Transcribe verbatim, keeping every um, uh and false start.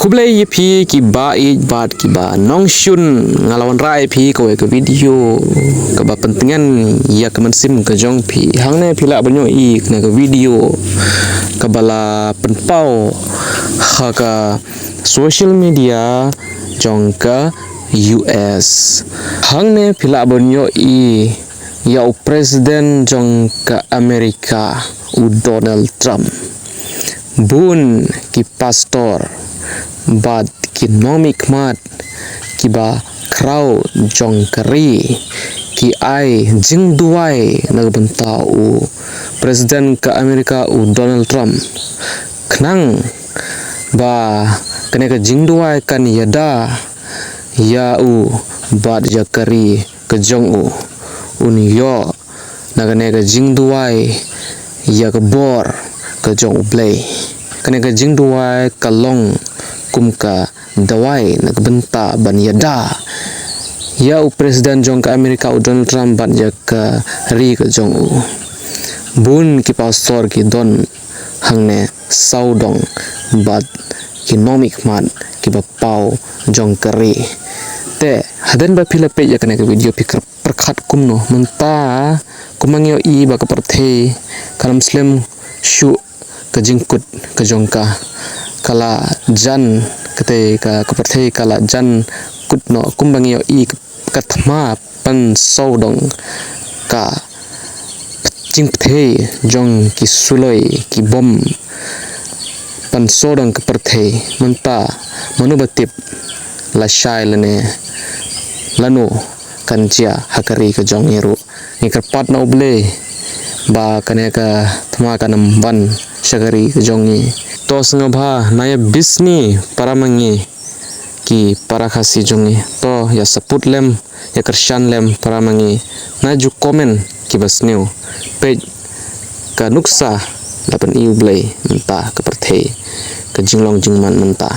Khublei ïa phi ki ba ïeit bad ki ba nongshun, nga la wanrah ïa phi kawei ka video kaba pyntngen ïa ka mynsiem ka jong phi. Hangne phi lah ban ïohi kane ka video kaba la pynpaw ha ka social media jong ka U S. Hangne phi lah ban ïohi ïa u president jong ka America, u Donald Trump. Bun ki pastor bad ki nongmihkhmat kiba khraw jong ka ri ki ai jingduwai na ka bynta u president ka America, u Donald Trump, khnang ba kane ka jingduwai kan ïada ïa u bad ïa ka ri ka jong u. Un ïoh na kane ka jingduwai ïa ka bor ka jong U Blei. Kane ka jingduwai ka long kum ka dawai na ka bynta ban ïada ïa u president jong ka America, u Donald Trump, bad ïa ka ri ka jong u. Bun ki pastor ki don hangne sawdong bad ki nongmihkhmat kiba paw jong ka ri. Te hadien ba phi la peit ïa kane ka video, phi kyrpad pyrkhat kumno? Mynta kumba ngi ïohi ba ka pyrthei ka lam slem shuh ka jingkut ka jong ka, ka la jan, kata ka, ka pyrthei ka la jan kut noh. Kumba ngi ïohi ka thma pynsawdong ka jingpyrthei jong ki suloi ki bom pynsawdong ka pyrthei. Mynta mano ba tip lashai lane lano kan jia ha ka ri ka jong ngi ruh. Ngi kyrpad na U Blei ba kane ka thma kan ym wan sha ka ri ka jong ngi. To sngewbha na ïa bisni para ma ngi ki para Khasi jong ngi. To ïa support lem, ïa kyrshan lem para ma ngi na ju comment kiba sniew. Peit ka nuksa la pyni U Blei mynta ka pyrthei, ka jinglong jingman mynta.